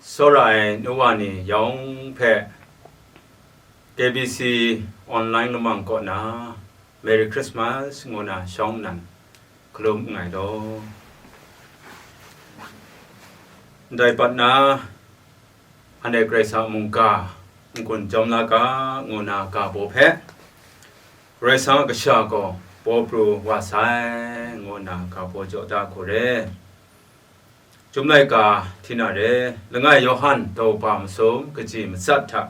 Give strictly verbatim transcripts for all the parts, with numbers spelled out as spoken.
Tsawra ai nu wa ni yawng hpe K B C online lamang kaw na Merry Christmas ngu na shawng nnan hkalum nngai law. Ndai pat na, anhte Karai Kasang mungga n-gun jawm la ga ngu na ga baw hpe, Karai Kasang a kasha gaw paw pru wa sai, ngu na ga baw jaw da hku re. Chyum laika hti na re, langai Yawhan daw ba masum kaji matsat hta,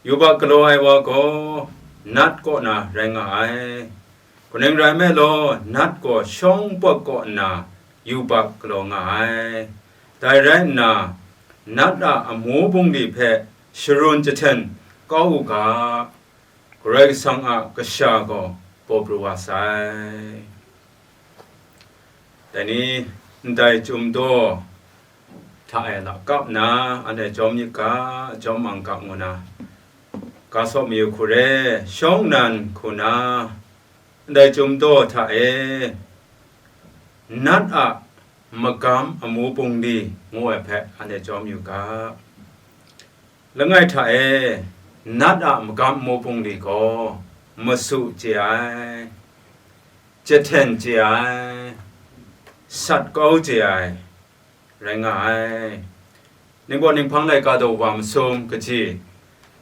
yubak galaw ai wa gaw Nat kaw na rai nga ai. Kaning rai nme law, Nat gaw shawng pawt kaw nna yubak galaw nga ai. Dai rai nna, Nat a amu bungli hpe sharun jahten kau u ga, Karai Kasang a kasha gaw paw pru wa sai. Dai ni, ndai Chyum daw hta e lakap nna, anhte jawm myit ga, jawm mang ga ngu na, ga saw mayu hku re, shawng nnan hku na, ndai Chyum daw hta e, Nat a magam amu bungli ngu ai hpe anhte jawm yu ga. Langai hta e, Nat a magam amu bungli gaw masu chye ai, jahten chye ai, sat kau chye ai, rai nga ai. Ningbaw Ninghpang laika daw wa masum kaji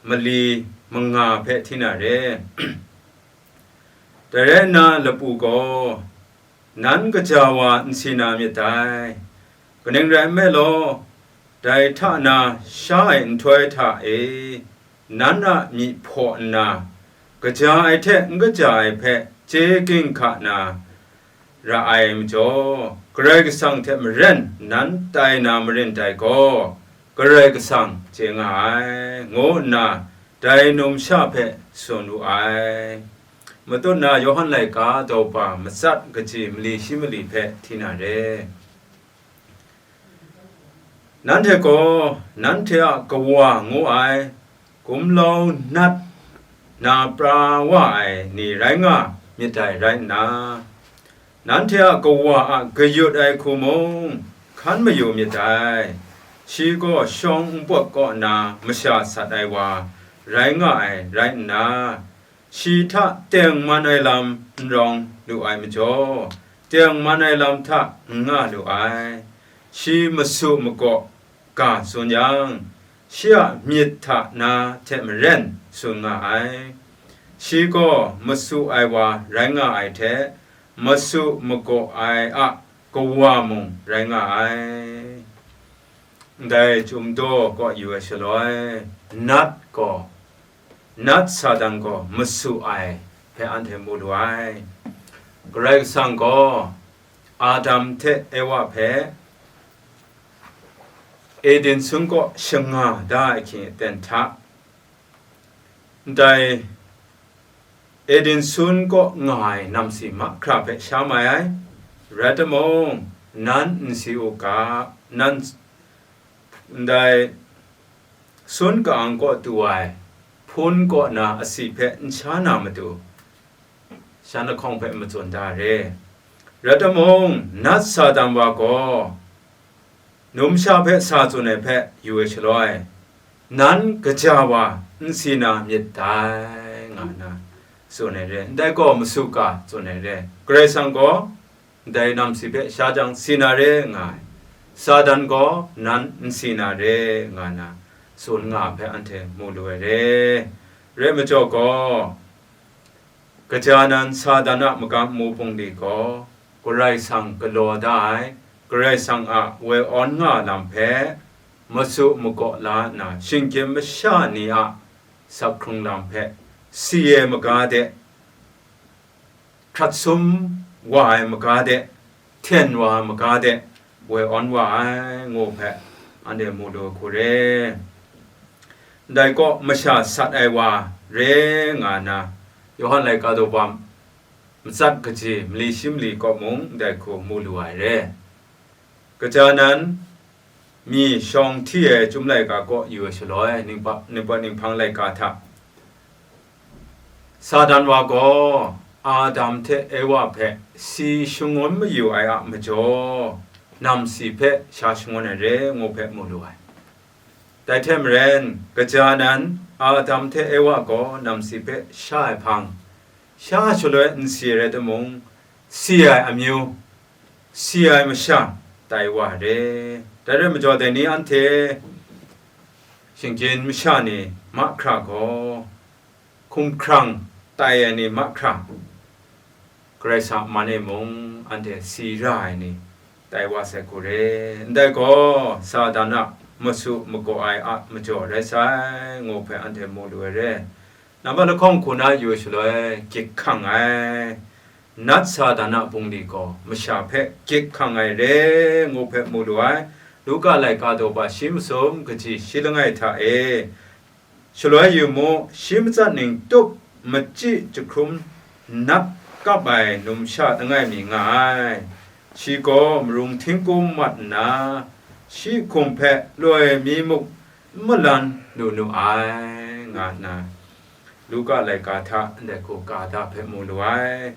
mali manga hpe hti na re. Dai rai nna, lapu gaw, nan kaja wa n si na myit dai. Kaning rai nme law, dai hta na sha ai nhtoi hta e, nan a myi hpaw nna, kaja ai hte n kaja ai hpe chye ginhka na ra ai majaw, Karai Kasang hte maren nan tai na marin dai gaw, Karai Kasang chye nga ai, ngu nna dai numsha hpe tsun wu ai. Matut na Yawhan laika daw ba matsat kaji mali shi mali hpe hti na re. Nanhte gaw nanhte a kawa ngu ai gumlau nat na pra wa ai ni rai nga myit dai rai nna, nanhte a kawa a kayut ai hku mung hkan mayu myit dai. Shi gaw shawng npawt kaw na masha sat ai wa rai nga ai rai nna, shi hta tengman ai lam n rawng lu ai majaw, tengman ai lam hta n nga lu ai. Shi masu makaw ga tsun yang, shi a myit hta na hte maren tsun nga ai. Shi gaw masu ai wa rai nga ai hte, masu makaw ai a kawa mung rai nga ai. Ndai Chyum daw kaw yu ai shaloi, Nat gaw, Nat Satan gaw masu ai hpe anhte mu lu ai. Karai Kasang gaw Adam hte Ewa hpe Eden sun kaw shanga da ai hkying aten hta, ndai Eden sun kaw nga ai namsi mahkra hpe sha mai ai. Rai timung, nan n si u ga, nan, ndai sun ka-ang kaw tu ai hpun kaw na asi hpe n sha na matu, shan lahkawng hpe matsun da re. Rai timung, Nat Satan wa gaw numsha hpe sa tsun ai hpe yu ai shaloi, nan kaja wa n si na myit dai, nga nna tsun ai re. Ndai gaw masu ga tsun ai re. Karai Kasang gaw ndai namsi hpe sha jang si na re, nga ai. Satan gaw nan n si na re, nga nna tsun nga ai hpe anhte mu lu ai re. Rai majaw gaw, kaja nan Satan a magam amu bungli gaw, Karai Kasang galaw da ai, Karai Kasang a woi awn nga lam hpe masu makaw la nna, shinggyim masha ni a sak hkrung lam hpe si ai maga de, hkrat sum wa ai maga de, hten wa ai maga de, woi awn wa ai, ngu hpe anhte mu lu ai hku re. Ndai kaw masha sat ai wa re nga nna, Yawhan laika daw ba matsat kaji mali shi mali kaw mung ndai hku mu lu ai re. Kaja nan, mi shawng hti ai Chyum laika kaw yu ai shaloi, ningpa-, ningpawt ninghpang laika hta, Satan wa gaw Adam hte Ewa hpe si shangun mayu ai a majaw, namsi hpe sha shangun ai re, ngu hpe mu lu ai. Dai hte maren, kaja nan Adam hte Ewa gaw namsi hpe sha ai hpang, sha shaloi n si ai rai timung, si ai amyu, si ai masha tai wa ai re. Dai rai majaw, dai ni anhte shinggyim masha ni mahkra gaw, hkumhkrang tai ai ni mahkra, Karai Kasang a man e mung anhte si ra ai ni tai wa sai hku re. Ndai gaw, Satan a masu magaw ai a majaw rai sai, ngu hpe anhte mu lu ai re. Nambat lahkawng hku na yu shaloi, gyit hkang ai. Nat Satan a bungli gaw masha hpe gyit hkang ai re, ngu hpe mu lu ai. Luka laika daw ba shi masum kaji shi langai hta e, shaloi yu mu, shi matsat ning tup machyi jahkrum nat kap ai numsha langai mi nga ai. Shi gaw marung htingkung mat nna, shi hkum hpe loi mi muk n malan lu nu ai, nga nna Luka laika hta ndai hku ka da hpe mu lu ai.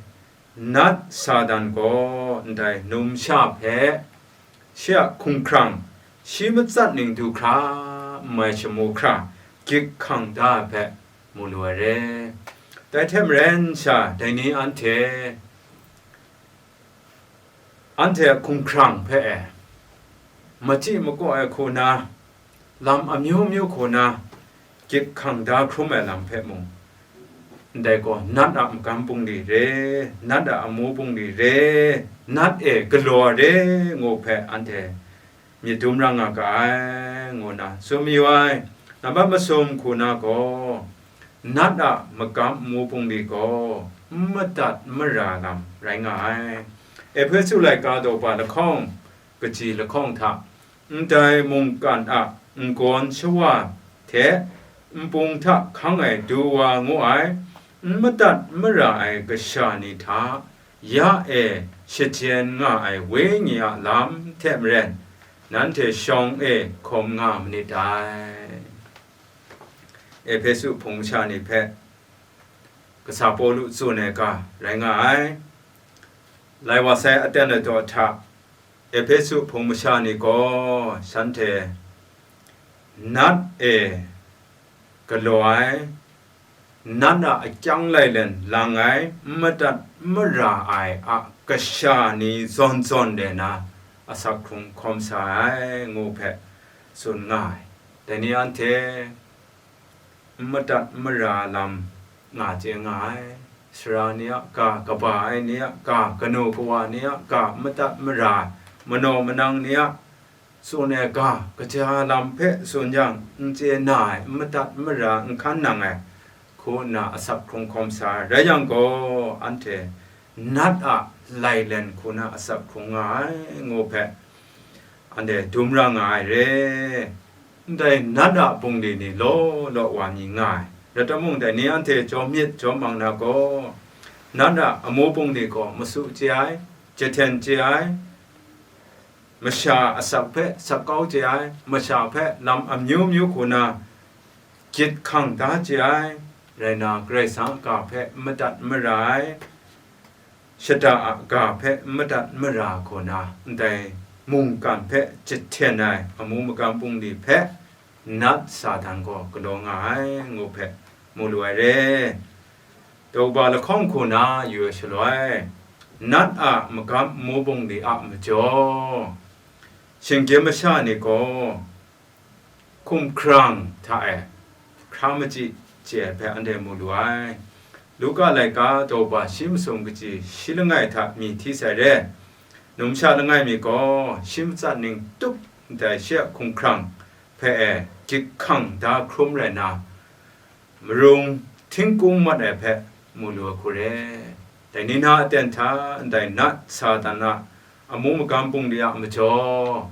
Nat Satan gaw ndai numsha hpe shi a hkumhkrang, shi matsat ning du hkra n mai shamu hkra gyit hkang da ai hpe mu lu ai re. Dai hte maren sha, dai ni anhte, anhte a hkumhkrang hpe e, machyi makaw ai hku na, lam amyu myu hku na, gyit hkang da hkrum ai lam hpe mung, ndai gaw nat a magam bungli re, nat a amu bungli re, nat e galaw re, ngu hpe anhte myit dum ra nga ga ai, ngu na tsun mayu ai. Nambat masum hku na gaw, nat a magam amu bungli gaw n madat n mara lam rai nga ai. Ehpesu laika daw ba lahkawng kaji lahkawng hta, ndai mungkan a n-gawn shawa hte nbung hta hkang ai du wa ngu ai, n madat n mara ai kasha ni hta, ya e shajen nga ai Wenyi a lam hte maren, nanhte shawng e hkawm nga manit dai. Ehpesu hpung masha ni hpe kasa Pawlu tsun ai ga rai nga ai. Lai wa sai aten ladaw hta, Ehpesu hpung masha ni gaw shanhte nat e galaw ai, nat a akyang lailen lang ai, n madat n mara ai a kasha ni zawn zawn de na asak hkrung hkawm sa ai, ngu hpe tsun nga ai. Dai ni anhte n madat n mara lam nga chye nga ai. Sara ni a ga, kaba ai ni a ga, kanu kawa ni a ga, n madat n mara, manaw manang ni a tsun ai ga, kaja lam hpe tsun yang, n chye na ai, n madat n mara, n hkan nang ai, hku nna asak hkrung hkawm sa ai. Rai yang gaw, anhte nat a lailen hku na asak hkrung nga ai, ngu hpe anhte dum ra nga ai re. Ndai nat a bungli ni law law wa mi nga ai. Rai timung, dai ni anhte jawm myit jawm mang na gaw, nat a amu bungli gaw masu chye ai, jahten chye ai, masha asak hpe sak kau chye ai, masha hpe lam amyu myu hku na gyit hkang da chye ai, rai nna, Karai Kasang a ga hpe n madat n mara ai, shada a ga hpe n madat n mara hku na, ndai mungkan hpe jahten ai amu magam bungli hpe nat Satan gaw galaw nga ai, ngu hpe mu lu ai re. Daw ba lahkawng hku na yu ai shaloi, nat a magam amu bungli a majaw, shinggyim masha ni gaw hkumhkrang hta e hkra machyi chye ai hpe anhte mu lu ai. Luka laika daw ba shi masum kaji shi langai hta mi hti sai re. Numsha langai mi gaw shi matsat ning tup ndai shi a hkumhkrang hpe e gyit hkang da hkrum rai na, marung htingkung mat ai hpe mu lu ai hku re. Dai ni na aten hta ndai nat Satan a amu magam bungli a majaw,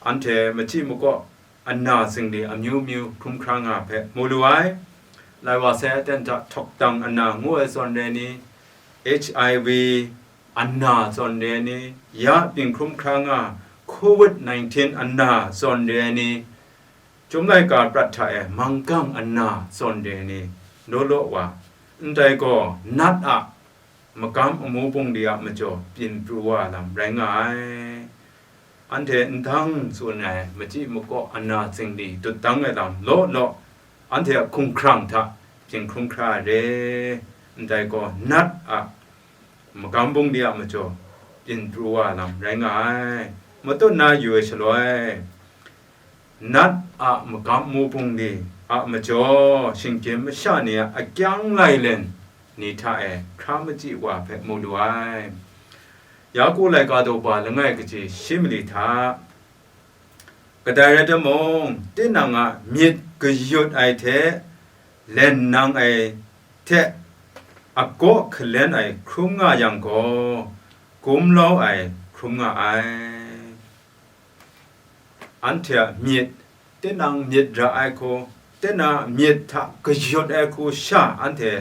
anhte machyi makaw ana zingli amyu myu hkrum hkra nga hpe mu lu ai. Lai wa sai aten hta htawk dang ana ngu ai zawn re ni, H I V ana zawn re ni, ya byin hkrum hkra nga covid nineteen ana zawn re ni, Chyum laika prat hta e manggang ana zawn re ni, law law wa, ndai gaw nat a magam amu bungli a majaw byin pru wa lam rai nga ai. anhte ndang tsun ai machyi makaw ana tsingli dut dang ai lam law law, anhte a hkumhkrang hta byin hkrum hkra ai re, ndai gaw nat a magam bungli a majaw byin pru wa lam rai nga ai. Matut na yu ai shaloi, nat a magam mu bungli a majaw shinggyim masha ni a akyang lailen ni hta e hkra machyi wa hpe mu lu ai. Yaku laika daw ba langai kaji shi mali hta, kadai rai timung, tinang a myit kayut ai hte len nang ai hte agaw hkalen ai hkrum nga yang gaw, gumlau ai hkrum nga ai. Anhte a myit, tinang myit ra ai hku, tinang myit hta kayut ai hku sha anhte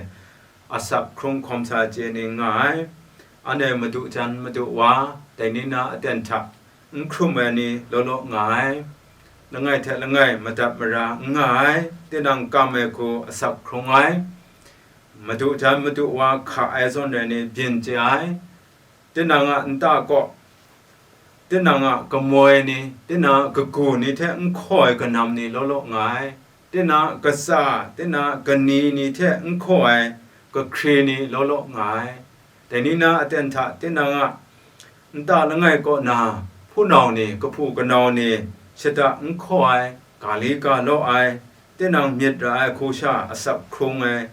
asak hkrung hkawm sa chye ni nga ai. Anhte madu jan madu wa, dai ni na aten hta n hkrum ai ni law law nga ai. Langai hte langai madat mara n nga ai, tinang kam ai hku asak hkrung ai. Madu jan madu wa hka ai zawn rai ni byin chye ai. Tinang a nta kaw, tinang a kamoi ni, tinang a kagu ni hte n hkaw ai kanam ni law law nga ai. Tinang a katsa, tinang a kani ni hte n hkaw ai kahkre ni law law nga ai. Dai ni na aten hta tinang a nta langai kaw na, hpunau ni, kahpu kanau ni, shada n hkaw ai, ga li ga law ai, tinang myit ra ai hku sha asak hkrung ai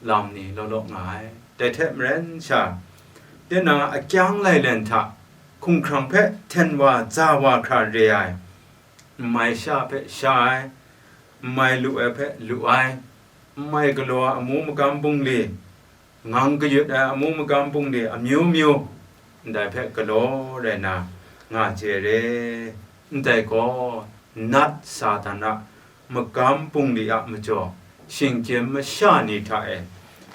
lam ni law law nga ai. Dai hte maren sha, tinang a akyang lailen hta hkumhkrang hpe hten wa, za wa hkra re ai, n mai sha hpe sha ai, n mai lu ai hpe lu ai, n mai galaw ai amu magam bungli, ngang kayut ai amu magam bungli amyu myu, ndai hpe galaw rai na nga chye re. Ndai gaw, nat Satan a magam bungli a majaw, shinggyim masha ni hta e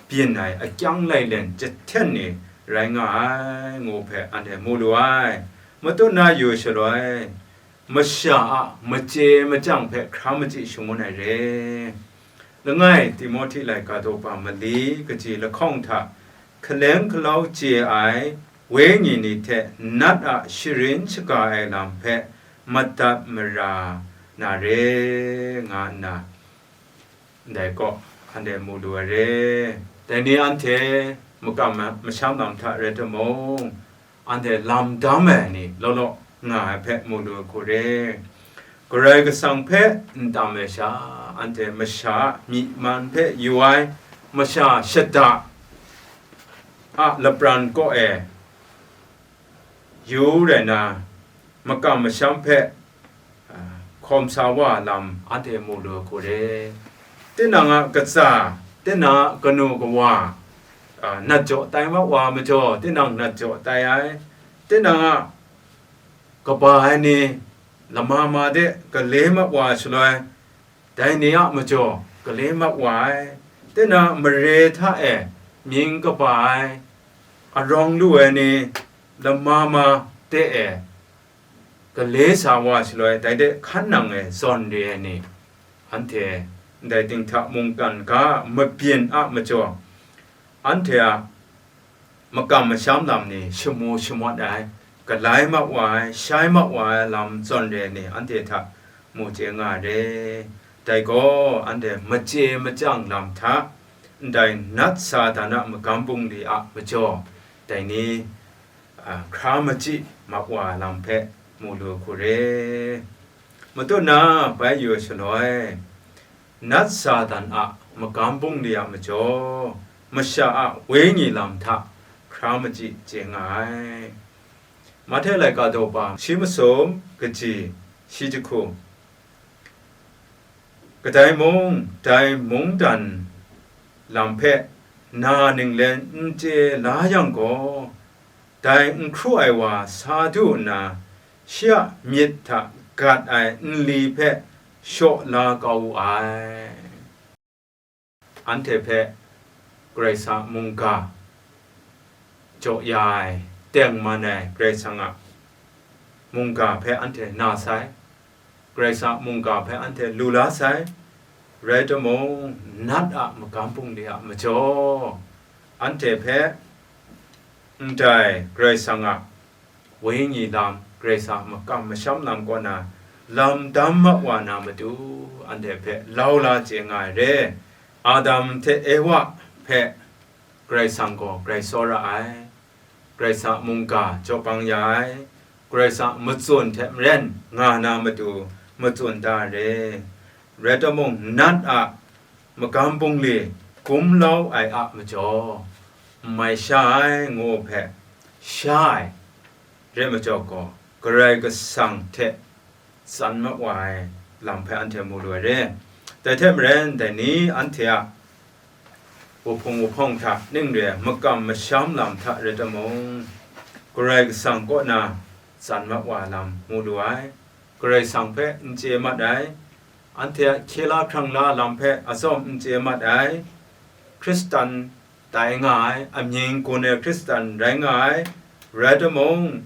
byin ai akyang lailen jahten ni rai nga ai, ngu hpe anhte mu lu ai. Matut na yu shaloi, masha a machye machyang hpe hkra machyi shangun ai re. Langai Timohti laika daw pa mali kaji lahkawng hta hkaleng hkalau chye ai wenyi ni hte nat a sharin shaga ai lam hpe madat mara na re, nga nna, ndai kaw, anhte mu lu ai re. Dai ni anhte makam masham lam hta rai timung, anhte lam dam ai ni law law nga ai hpe mu lu ai hku re. Karai Kasang hpe n tam ai sha, anhte masha a myi man hpe yu ai, masha shada a lapran kaw e yu rai na, makam masham hpe, a, hkawm sa wa lam anhte mu lu ai hku re. Tinang a katsa, tinang a kanu kawa, a, nat jaw tai mat wa majaw, tinang nat jaw tai ai. Tinang a kaba ai ni, lama ma de gale mat wa shaloi, dai ni a majaw gale mat wa ai. Tinang a mare hta e mying kaba ai, arawng lu ai ni, lama ma de e gale sa wa shaloi, dai de hkan nang e zawn re ai ni, anhte ndai dinghta mungkan ga a mabyin a majaw, anhte a makam masham lam ni shamu shamawt ai, galai mat wa ai, shai mat wa ai lam zawn re ai ni, anhte hta mu chye nga re. Dai gaw, anhte machye machyang lam hta, ndai nat Satan a magam bungli a majaw, dai ni, a, hkra machyi mat wa lam hpe mu lu ai hku re. Matut na bai yu ai shaloi, nat Satan a magam bungli a majaw, masha a wenyi lam hta hkra machyi chye nga ai. Mahte laika daw pa shi masum kaji shi jahku, kadai mung dai mungdan lam hpe na ninglen n chye la yang gaw, dai n hkru ai wa sa du nna, shi a myit hta gat ai nli hpe shaw la kau wu ai. Anhte hpe Karai Kasang a mungga jaw ya ai, tengman ai Karai Kasang a mungga hpe anhte na sai, Karai Kasang a mungga hpe anhte lu la sai, rai timung, nat a magam bungli a majaw, anhte hpe ndai Karai Kasang a wenyi lam, Karai Kasang a makam masham lam kaw na lam dam mat wa na matu, anhte hpe lau la chye nga ai re. Adam hte Ewa hpe Karai Kasang gaw grai tsawra ai, Karai Kasang a mungga jaw bang ya ai, Karai Kasang a matsun hte maren nga na matu matsun da ai re. Rai timung, Nat a magam bungli gumlau ai a majaw, n mai sha ai ngu hpe sha ai re majaw gaw, Karai Kasang hte tsan mat wa ai lam hpe anhte mu lu ai re. Dai hte maren, dai ni anhte a wuhpung wuhpawng hta ning re ai makam masham lam hta rai timung, Karai Kasang kaw na tsan mat wa lam mu lu ai. Karai Kasang hpe n chye mat ai, anhte a hkye la hkrang la lam hpe atsawm n chye mat ai, Hkristan tai nga ai, amying gun ai Hkristan rai nga ai, rai timung,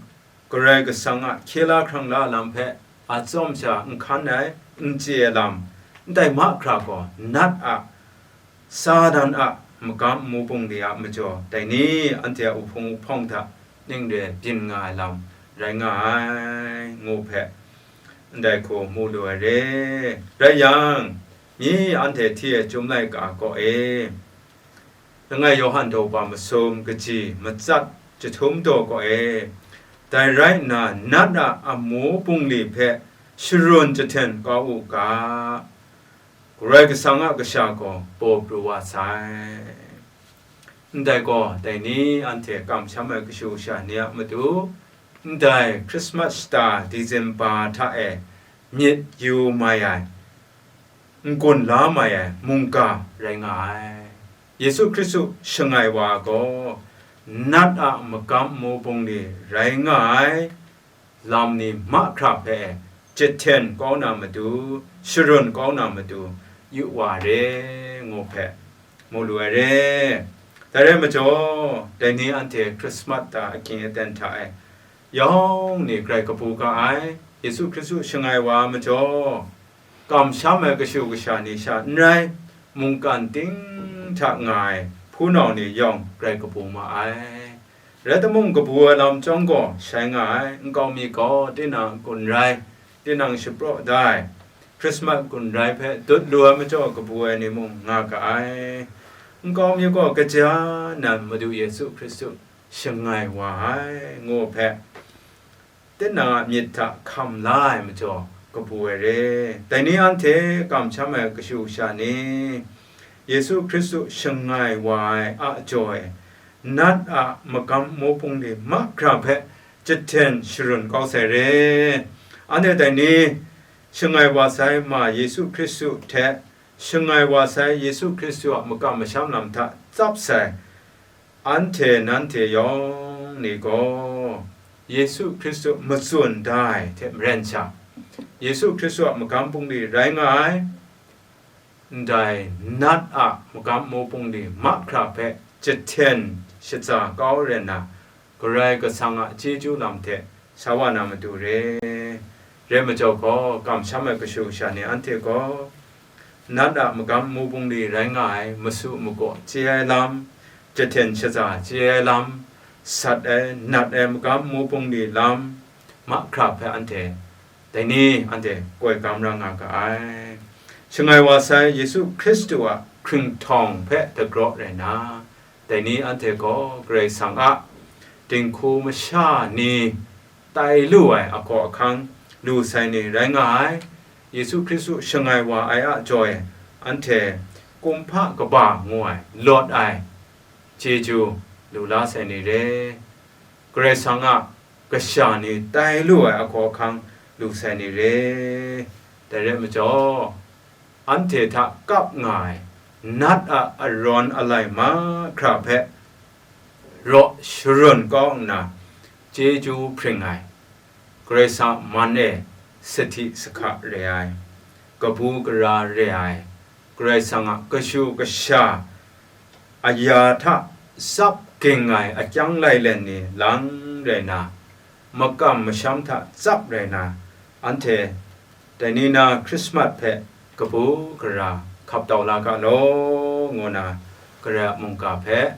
Karai Kasang a hkye la hkrang la lam hpe atsawm sha n hkan ai, n chye ai lam, ndai mahkra gaw, Nat a, Satan a magam mu bungli a majaw, dai ni anhte a wuhpung wuhpawng hta ning re byin nga ai lam rai nga ai, ngu hpe ndai hku mu lu ai re. Rai yang, myi anhte hti ai Chyum laika kaw e, langai Yawhan daw ba masum kaji matsat jahtum daw kaw e, dai rai nna, Nat a amu bungli hpe sharun jahten kau u ga, Karai Kasang a Kasha gaw paw pru wa sai. Ndai gaw, dai ni anhte kamsham ai kashu kasha ni a matu, ndai Hkrismas shata Disemba hta e myit yu mai ai, n-gun la mai ai mungga rai nga ai. Yesu Hkristu shangai wa gaw, Nat a magam mu bungli rai nga ai lam ni mahkra hpe jahten kau na matu, sharun kau na matu, yu wa re, ngu hpe mu lu ai re. Dai rai majaw, dai ni anhte Hkrismat ta aking aten hta e yawng ni grai kabu ga ai, Yesu Hkristu shangai wa majaw, kamsham ai kashu kasha ni sha n rai, mungkan ting hta nga ai hpunau ni yawng grai kabu ma ai. Rai timung, kabu ai lam chyawm gaw shai nga ai, nkau mi gaw tinang gun rai, tinang shapraw da ai, Hkrismat gun rai hpe dut lu ai majaw kabu ai ni mung nga ga ai. Nkau mi gaw kaja nan Madu Yesu Hkristu shangai wa ai, ngu hpe, tinang a myit hta hkam la ai majaw kabu ai re. Dai ni anhte kamsham ai kashu kasha ni, Yesu Hkristu shangai wa ai a jaw e, Nat a magam mu bungli mahkra hpe jahten sharun kau sai re. Anhte dai ni, shangai wa sai ma Yesu Hkristu hte, shangai wa sai Yesu Hkristu a makam masham lam hta tsap sai, anhte nanhte yawng ni gaw, Yesu Hkristu matsun da ai hte maren sha, Yesu Hkristu a magam bungli rai nga ai, ndai Nat a magam mu bungli mahkra hpe jahten shaza kau rai nna, Karai Kasang a chyeju lam hte sa wa na matu re. Re majaw gaw, kamsham ai kashu kasha ni anhte gaw, Nat a magam mu bungli rai nga ai masu magaw chye ai lam, jahten shaza chye ai lam, sat ai, nat ai magam mu bungli lam mahkra hpe anhte dai ni anhte koi gam ra nga ga ai. Shangai wa sai Yesu Hkristu a hkringhtawng hpe dagraw rai nna, dai ni anhte gaw Karai Kasang a dinghku masha ni tai lu ai ahkaw ahkang lu sai ni rai nga ai. Yesu Hkristu shangai wa ai a jaw e, anhte kumhpa kaba ngu ai, lawt ai chyeju lu la sai ni re. Karai Kasang a kasha ni tai lu ai ahkaw ahkang lu sai ni re. Dai rai majaw, anhte hta kap nga ai Nat a arawn alai mahkra hpe raw sharun kau nna, chyeju hpring ai, Karai Kasang man e sahti sahka re ai, kabu gara re ai, Karai Kasang a kashu kasha aya hta tsap ging ai akyang lailen ni lang rai na, makam masham hta tsap rai na, anhte dai ni na Hkrismat hpe kabu gara hkap tau la ga law, ngu na Karai a mungga hpe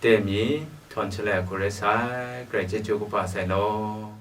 dai mi htawn shalai hku rai sai, Karai chyeju kaba sai law.